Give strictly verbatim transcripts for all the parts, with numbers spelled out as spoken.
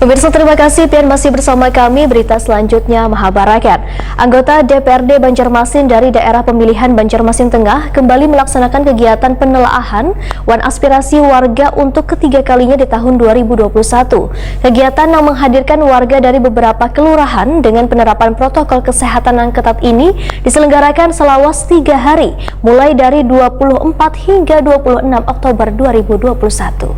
Pemirsa, terima kasih pian masih bersama kami. Berita selanjutnya mahabarakan. Anggota D P R D Banjarmasin dari daerah pemilihan Banjarmasin Tengah kembali melaksanakan kegiatan penelaahan wan aspirasi warga untuk ketiga kalinya di tahun dua ribu dua puluh satu. Kegiatan yang menghadirkan warga dari beberapa kelurahan dengan penerapan protokol kesehatan yang ketat ini diselenggarakan selawas tiga hari, mulai dari dua puluh empat hingga dua puluh enam Oktober dua ribu dua puluh satu.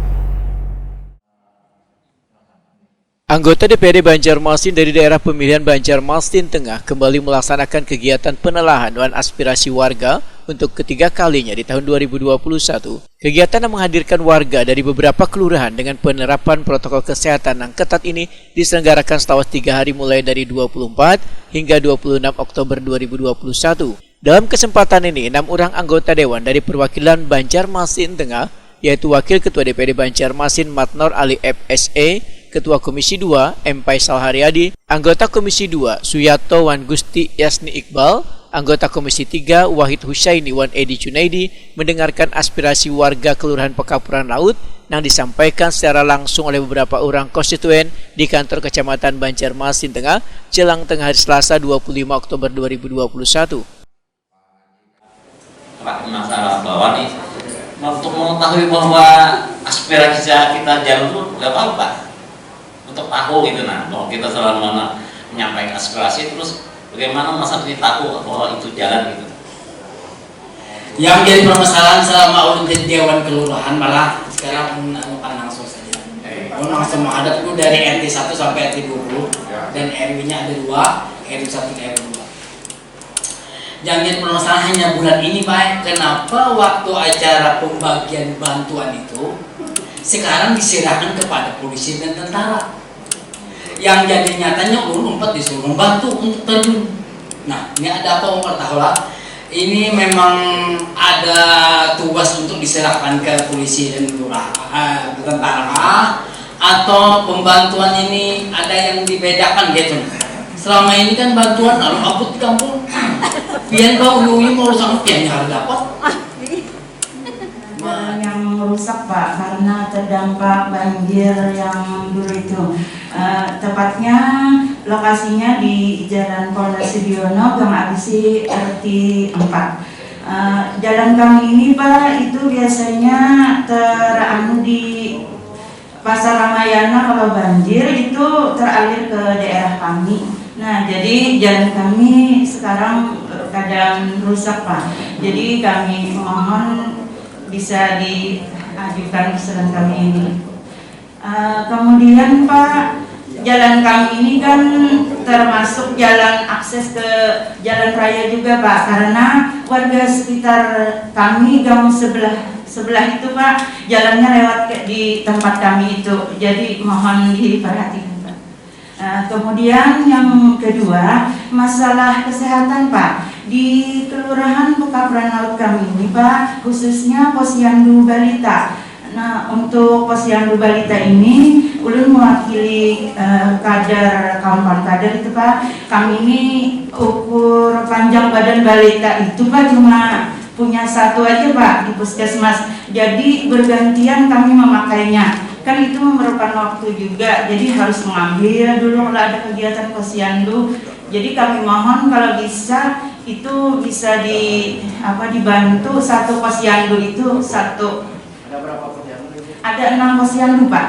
Anggota D P R D Banjarmasin dari daerah pemilihan Banjarmasin Tengah kembali melaksanakan kegiatan penelahan wan aspirasi warga untuk ketiga kalinya di tahun dua ribu dua puluh satu. Kegiatan yang menghadirkan warga dari beberapa kelurahan dengan penerapan protokol kesehatan yang ketat ini diselenggarakan selama tiga hari, mulai dari dua puluh empat hingga dua puluh enam Oktober dua ribu dua puluh satu. Dalam kesempatan ini, enam orang anggota dewan dari perwakilan Banjarmasin Tengah, yaitu Wakil Ketua D P R D Banjarmasin Matnor Ali F S E, Ketua Komisi dua M Faisal Haryadi, anggota Komisi dua Suyato wan Gusti Yasni Iqbal, anggota Komisi tiga Wahid Husaini wan Edi Junaidi, mendengarkan aspirasi warga Kelurahan Pekapuran Laut yang disampaikan secara langsung oleh beberapa orang konstituen di kantor Kecamatan Banjarmasin Tengah jelang tengah hari Selasa dua puluh lima Oktober dua ribu dua puluh satu. Pak, masalah bawah nih, untuk mengetahui bahwa aspirasi kita jalan tuh nggak apa-apa. Untuk tahu gitu, nah, bahwa kita selama menyampaikan aspirasi, terus bagaimana masa ini tahu bahwa itu jalan gitu. Yang jadi permasalahan selama ulun jadi dewan kelurahan, malah sekarang ulun anukan langsung saja. Ulun langsung menghadap tuh dari R T satu sampai R T dua puluh, dan R W-nya ada dua, R W satu dan R W dua. Yang jadi permasalahan hanya bulan ini, Pak, kenapa waktu acara pembagian bantuan itu sekarang diserahkan kepada polisi dan tentara? Yang jadi nyatanya ulun umpat disuruh membantu untuk terjun. Nah, ini ada apa, umpat tahu lah. Ini memang ada tugas untuk diserahkan ke polisi dan lurah, eh, tentara, atau pembantuan ini ada yang dibedakan gitu. Selama ini kan bantuan lalu abut di kampung. Pian bang uyu-uyu mau sama pian yang dapat. Jalan yang rusak, Pak, karena terdampak banjir yang dulu itu. Eh, tepatnya lokasinya di Jalan Kolonel Sugiono, Gang Abisi, R T empat. Eh, jalan kami ini, Pak, itu biasanya teranu di Pasar Ramayana, kalau banjir itu teralir ke daerah kami. Nah, jadi jalan kami sekarang, eh, keadaan rusak, Pak. Jadi kami mohon bisa diajukan usulan kami ini. Eh, kemudian, Pak, jalan kami ini kan termasuk jalan akses ke jalan raya juga, Pak, karena warga sekitar kami, gang sebelah sebelah itu, Pak, jalannya lewat ke, di tempat kami itu. Jadi mohon diperhatikan, Pak. Nah, kemudian yang kedua, masalah kesehatan, Pak. Di Kelurahan Pekapuran Laut kami ini, Pak, khususnya Posyandu Balita. Nah, untuk Posyandu Balita ini, ulun mewakili, eh, kader, kawan-kawan kader itu, Pak. Kami ini ukur panjang badan balita itu, Pak, cuma punya satu aja, Pak, di puskesmas. Jadi bergantian kami memakainya. Kan itu memerlukan waktu juga, jadi harus mengambil dulu kalau ada kegiatan posyandu. Jadi kami mohon kalau bisa itu bisa di apa dibantu satu posyandu itu satu. Ada berapa posyandu? Ada enam posyandu, Pak.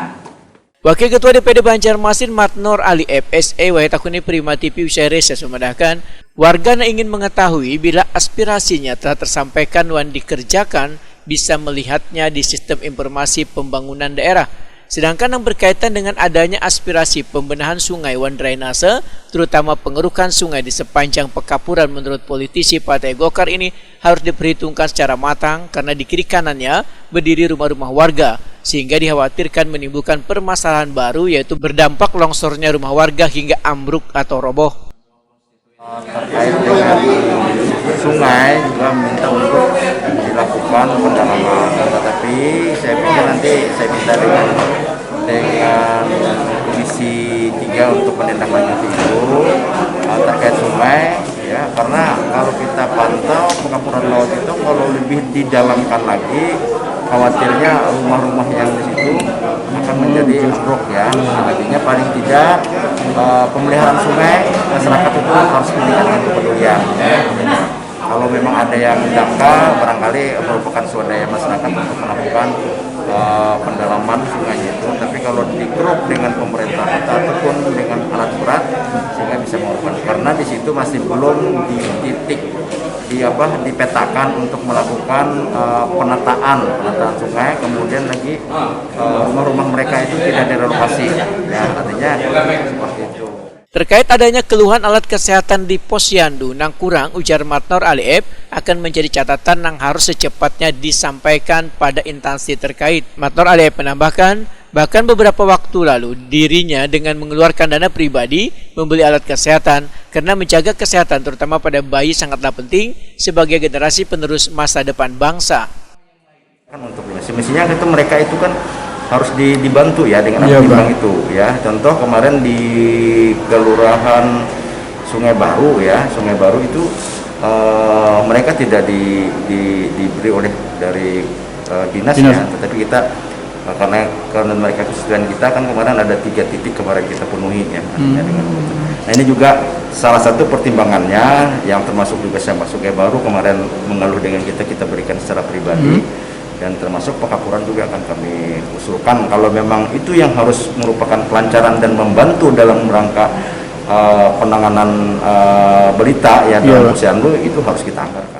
Wakil Ketua D P D Banjarmasin Matnor Ali F S A wayah takuni Prima T V usai reses memandahkan, warga nang ingin mengetahui bila aspirasinya telah tersampaikan wan dikerjakan bisa melihatnya di sistem informasi pembangunan daerah. Sedangkan yang berkaitan dengan adanya aspirasi pembenahan sungai wan drainase, terutama pengerukan sungai di sepanjang Pekapuran menurut politisi Partai Golkar ini harus diperhitungkan secara matang karena di kiri kanannya berdiri rumah-rumah warga, sehingga dikhawatirkan menimbulkan permasalahan baru yaitu berdampak longsornya rumah warga hingga ambruk atau roboh. Terkait dengan sungai juga minta untuk dilakukan pendalaman, tetapi saya pikir nanti saya minta dengan dengan Komisi tiga untuk menindaklanjuti itu, eh, terkait sungai, ya, karena kalau kita pantau Pekapuran Laut itu kalau lebih didalamkan lagi Khawatirnya rumah-rumah yang di situ akan menjadi ambruk ya. Artinya paling tidak eh, pemeliharaan sungai masyarakat itu harus meningkatkan kepedulian. Kalau memang ada yang dangkal, barangkali merupakan swadaya masyarakat untuk melakukan eh, pendalaman sungai itu. Tapi kalau dikeruk dengan pemerintah kota ataupun dengan alat berat, sehingga bisa mengurungkan. Karena di situ masih belum di titik di apa dipetakan untuk melakukan eh, penataan penataan sungai, kemudian lagi eh, rumah-rumah mereka itu tidak direlokasi, ya, artinya seperti itu. Terkait adanya keluhan alat kesehatan di Posyandu nang kurang, ujar Matnor Aliep, akan menjadi catatan nang harus secepatnya disampaikan pada instansi terkait. Matnor Aliep menambahkan, bahkan beberapa waktu lalu dirinya dengan mengeluarkan dana pribadi membeli alat kesehatan karena menjaga kesehatan terutama pada bayi sangatlah penting sebagai generasi penerus masa depan bangsa. Kan untuk ini, semestinya itu mereka itu kan harus di, dibantu ya dengan Iya, apa timbang Pak. Itu ya. Contoh kemarin di Kelurahan Sungai Baru ya, Sungai Baru itu eh, mereka tidak di, di, diberi oleh dari eh, dinas, Dinas. Ya, tetapi kita eh, karena karena mereka kesulitan kita kan kemarin ada tiga titik kemarin kita penuhi ya artinya dengan itu. Nah ini juga salah satu pertimbangannya yang termasuk juga sama Sungai Baru kemarin mengeluh dengan kita kita berikan secara pribadi. Dan termasuk Pekapuran juga akan kami usulkan kalau memang itu yang harus merupakan kelancaran dan membantu dalam rangka eh, penanganan eh, belita ya dalam Iya. Posyandu itu harus kita anggarkan.